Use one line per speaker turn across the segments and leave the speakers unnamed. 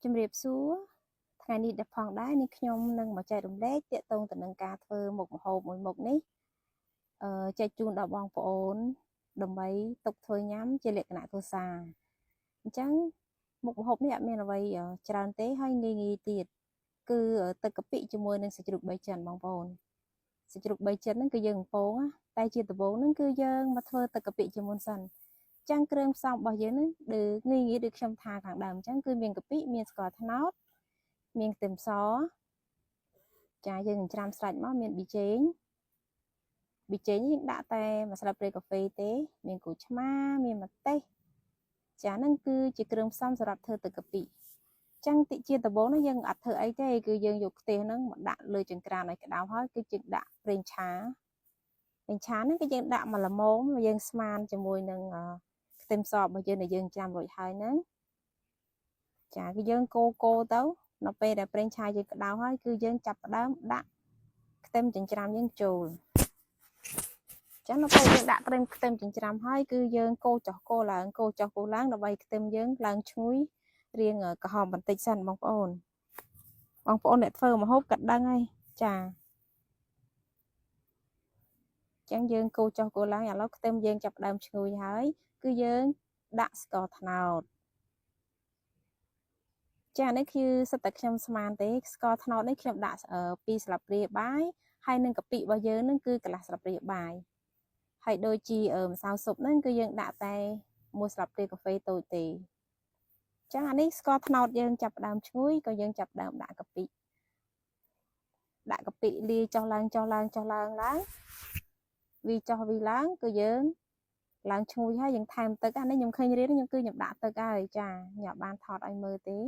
ជំរាបសួរថ្ងៃនេះដែលផងដែរនេះខ្ញុំនឹងមកចែករំលែកទាក់ទងទៅនឹងការធ្វើមុខម្ហូបមួយមុខនេះចែកជូនដល់បងប្អូនដើម្បីទុកធ្វើញ៉ាំជាលក្ខណៈគ្រួសារអញ្ចឹងមុខម្ហូបនេះអត់មានអ្វីច្រើនទេហើយងាយងាយទៀតគឺទឹកកាពិជាមួយនឹងសាច់ជ្រូកបីចិនបងប្អូនសាច់ជ្រូកបីចិនហ្នឹងគឺយើងបំពងតែជាដំបូងហ្នឹងគឺយើងមកធ្វើទឹកកាពិជាមុនសិនចឹងគ្រឿងផ្សំរបស់យើងហ្នឹងដូចងាយងាយដូចខ្ញុំថាខាងដើមអញ្ចឹងគឺមានកាពិមានស្ករត្នោតមានខ្ទឹមសចាយើងចិញ្ច្រាំស្រាច់មកមានប៊ីចេងប៊ីចេងយើងដាក់តែមួយស្លាបព្រាកាហ្វេទេមានក្រូចឆ្មាមានម្ទេសចាហ្នឹងគឺជាគ្រឿងផ្សំសម្រាប់ធ្វើទឹកកាពិចឹងតិចជាដំបូងនោះយើងអត់ធ្វើអីទេគឺយើងយកខ្ទះហ្នឹងមកដាក់លើចង្ក្រានឲ្យក្តៅហើយគឺយើងដាក់ប្រេងឆាប្រេងឆាហ្នឹងគឺយើងដាក់មកល្មមយើងស្មានជាមួយនឹងខ្ទឹមសរបស់យើងដែលយើងចាំរួចហើយហ្នឹងចាគឺយើងកូរកូរទៅនៅពេលដែលប្រេងឆាយើងក្តៅហើយគឺយើងចាប់ផ្ដើមដាក់ខ្ទឹមចិញ្ច្រាំយើងចូលចឹងនៅពេលយើងដាក់ខ្ទឹមចិញ្ច្រាំហើយគឺយើងកូរចុះកូរឡើងកូរចុះកូរឡើងដើម្បីខ្ទឹមយើងឡើងឈ្ងុយរៀងក្រហមបន្តិចសិនបងប្អូនបងប្អូនអ្នកធ្វើម្ហូបក៏ដឹងហើយចាចឹងយើងកូរចុះកូរឡើងឥឡូវខ្ទឹមយើងចាប់ផ្ដើមឈ្ងុយហើយគឺយើងដាក់ស្ករត្នោតចានេះគឺសិតតែខ្ញុំស្មានទេស្ករត្នោតនេះខ្ញុំដាក់2ស្លាបព្រាបាយហើយនឹងកាពិរបស់យើងនឹងគឺកន្លះស្លាបព្រាបាយហើយដូចជាម្សៅស៊ុបហ្នឹងគឺយើងដាក់តែមួយស្លាបព្រាកាហ្វេតូចទេចឹងអានេះស្ករត្នោតយើងចាប់ផ្ដើមឈ្ងុយក៏យើងចាប់ផ្ដើមដាក់កាពិដាក់កាពិលាយចុះឡើងចុះឡើងចុះឡើងឡើងវីចុះវីឡើងគឺយើងឡើងឈ្ងុយហើយយើងថែមទឹកអានេះខ្ញុំឃើញរៀនខ្ញុំគឺខ្ញុំដាក់ទឹកហើយចាខ្ញុំបានថតឲ្យមើលទេ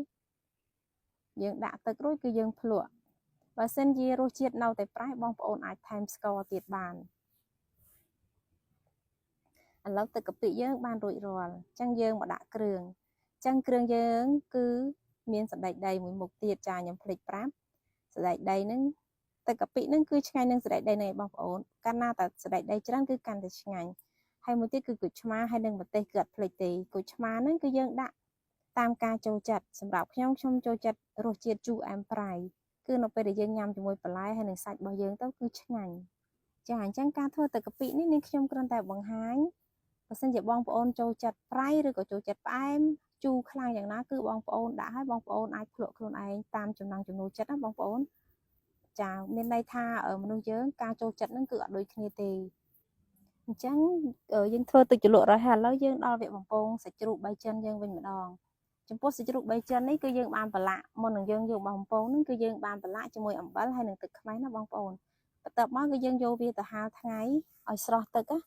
យើងដាក់ទឹករួចគឺយើងភ្លក់បើសិនជារសជាតិនៅតែប្រៃបងប្អូនអាចថែមស្ករទៀតបានឥឡូវទឹកកាពិយើងបានរួចរាល់អញ្ចឹងយើងមកដាក់គ្រឿងអញ្ចឹងគ្រឿងយើងគឺមានសណ្តែកដីមួយមុខទៀតចាខ្ញុំភ្លេចប្រាប់សណ្តែកដីហ្នឹងទឹកកាពិហ្នឹងគឺឆ្ងាញ់នឹងសណ្តែកដីហ្នឹងឯងបងប្អូនកាលណាតែសណ្តែកដីច្រើនគឺកាន់តែឆ្ងាញ់ហើយមួយទៀតគឺក្រូចឆ្មាហើយនិងម្ទេសគឺអត់ភ្លេចទេក្រូចឆ្មាហ្នឹងគឺយើងដាក់តាមការចូលចិត្តសម្រាប់ខ្ញុំខ្ញុំចូលចិត្តរសជាតិជូរអែមប្រៃគឺនៅពេលដែលយើងញ៉ាំជាមួយបន្លែហើយនិងសាច់របស់យើងទៅគឺឆ្ងាញ់ចាអញ្ចឹងការធ្វើទឹកកាពិនេះនាងខ្ញុំគ្រាន់តែបង្ហាញបើសិនជាបងប្អូនចូលចិត្តប្រៃឬក៏ចូលចិត្តផ្អែមជូរខ្លាំងយ៉ាងណាគឺបងប្អូនដាក់ឲ្យបងប្អូនអាចភ្លក់ខ្លួនឯងតាមចំណង់ចំណូលចិត្តណាបងប្អូនចាមានន័យថាមនុស្សយើងការចូលចិត្តហ្នឹងគឺអត់ដូចគ្នាទេអញ្ចឹងយើងធ្វើទឹកជ្រលក់រហូតឥឡូវយើងដល់វគ្គបំពងសាច់ជ្រូកបីចិនយើងវិញម្ដងចំពោះសាច់ជ្រូកបីចិននេះគឺយើងបានប្រឡាក់មុននឹងយើងយកបំពងហ្នឹងគឺយើងបានប្រឡាក់ជាមួយអំបិលហើយនឹងទឹកខ្មេះណាបងប្អូនបន្ទាប់មកគឺយើងយកវាទៅហាលថ្ងៃឲ្យស្រស់ទឹកណា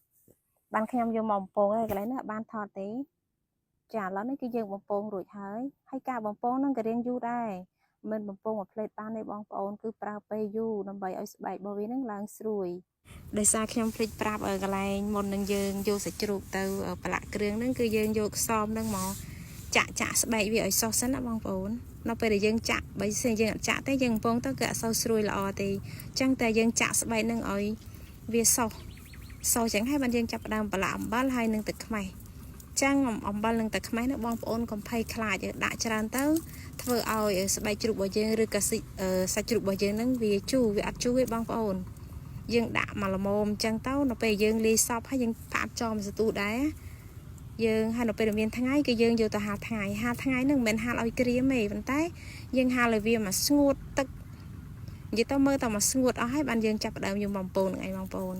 បានខ្ញុំយកមកបំពងហើយកន្លែងនេះបានថតទេចាឥឡូវនេះគឺយើងបំពងរួចហើយហើយការបំពងហ្នឹងក៏រៀងយូរដែរមិនបំពងមួយផ្លេតបានទេបងប្អូនគឺប្រើពេលយូរដើម្បីឲ្យស្បែករបស់វានឹងឡើងស្រួយដោយសារខ្ញុំភ្លេចប្រាប់កន្លែងមុននឹងយើងយកសាច់ជ្រូកទៅប្រឡាក់គ្រឿងហ្នឹងគឺយើងយកខ្សមហ្នឹងមកចាក់ចាក់ស្បែកវាឲ្យសោះសិនណាបងប្អូននៅពេលដែលយើងចាក់បើសិនយើងអត់ចាក់ទេយើងបំពងទៅគឺអត់សូវស្រួយល្អទេអញ្ចឹងតែយើងចាក់ស្បែកហ្នឹងឲ្យវាសោះសោះចឹងហើយបានយើងចាប់ផ្ដើមប្រឡាក់អំបិលហើយនឹងទឹកខ្មេះចឹងអំបិលនឹងទឹកខ្មេះនោះបងប្អូនកុំភ័យខ្លាចដាក់ច្រើនទៅធ្វើឲ្យស្បែកជ្រូករបស់យើងឬក៏សាច់ជ្រូករបស់យើងហ្នឹងវាជូរវាអត់ជូរទេបងប្អូនយើងដាក់មកល្មមអញ្ចឹងទៅនៅពេលយើងលាយសពហើយយើងផ្អាប់ចោលមួយសន្ទុះដែរយើងហើយនៅពេលដែលមានថ្ងៃគឺយើងយកទៅហាលថ្ងៃហាលថ្ងៃហ្នឹងមិនមែនហាលឲ្យក្រៀមទេប៉ុន្តែយើងហាលឲ្យវាមកស្ងួតទឹកនិយាយទៅមើលតែមកស្ងួតអស់ហើយបានយើងចាប់ផ្ដើមយកបំពងនឹងឯងបងប្អូន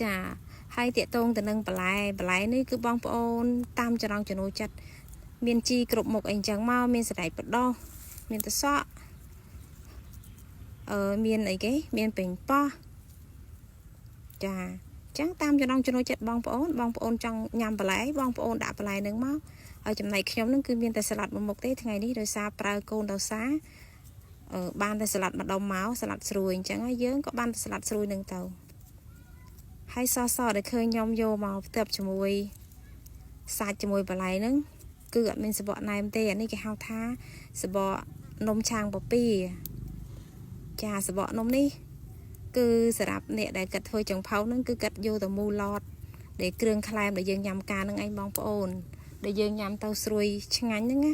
ចាហើយតាកតងទៅនឹងបន្លែបន្លែនេះគឺបងប្អូនតាមចំណងចំណូលចិត្តមានជីគ្រប់មុខអីចឹងមកមានសណ្តែកបដោះមានតសក់មានអីគេមានពេញប៉ោះចាចឹងតាមចំណងចំណូលចិត្តបងប្អូនបងប្អូនចង់ញ៉ាំបន្លែបងប្អូនដាក់បន្លែនឹងមកហើយចំណែកខ្ញុំនឹងគឺមានតែសាឡាត់មួយមុខទេថ្ងៃនេះដោយសារប្រើកូនដោយសារបានតែសាឡាត់ម្ដុំមកសាឡាត់ស្រួយអញ្ចឹងហើយយើងក៏បានតែសាឡាត់ស្រួយនឹងទៅហើយសសដែលឃើញខ្ញុំយកមកផ្ទាប់ជាមួយសាច់ជាមួយបន្លែហ្នឹងគឺអត់មានសបកណែមទេអានេះគេហៅថាសបកនំឆាងពពៀចាសបកនំនេះគឺសម្រាប់អ្នកដែលគាត់ធ្វើចុងភៅហ្នឹងគឺគាត់យកទៅមូឡតដែលគ្រឿងក្លែមដែលយើងញ៉ាំការហ្នឹងឯងបងប្អូន ដែលយើងញ៉ាំទៅស្រួយឆ្ងាញ់ហ្នឹងណា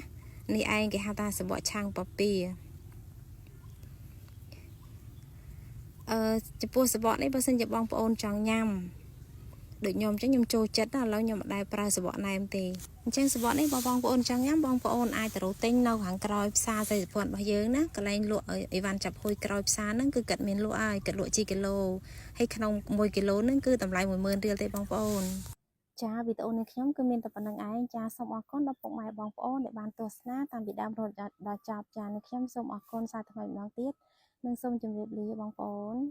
នេះឯងគេហៅថាសបកឆាំងពពៀអឺចំពោះសបកនេះបើសិនជាបងប្អូនចង់ញ៉ាំដូចខ្ញុំអញ្ចឹងខ្ញុំចូលចិត្តណាឥឡូវខ្ញុំមិនដែលប្រើសបកណែមទេអញ្ចឹងសបកនេះបើបងប្អូនចង់ញ៉ាំបងប្អូនអាចទៅរកទិញនៅខាងក្រោយផ្សារសីសុភ័ណ្ឌរបស់យើងណាកន្លែងលក់អីវ៉ាន់ចាប់ហួយក្រោយផ្សារហ្នឹងគឺគាត់មានលក់ហើយគាត់លក់ជាគីឡូហើយក្នុង1គីឡូហ្នឹងគឺតម្លៃ10000រៀលទេបងប្អូនចាវីដេអូនេះខ្ញុំគឺមានតែប៉ុណ្្នឹងឯងចាសូមអរគុណដល់ពុកម៉ែបងប្អូនដែលបានទស្សនាតាំងពីដើមរហូតដល់ចប់ចានេះខ្ញុំសូមអរគុណសាជាថ្មីម្ដងទៀតនិងសូមជម្រាបលាបងប្អូន។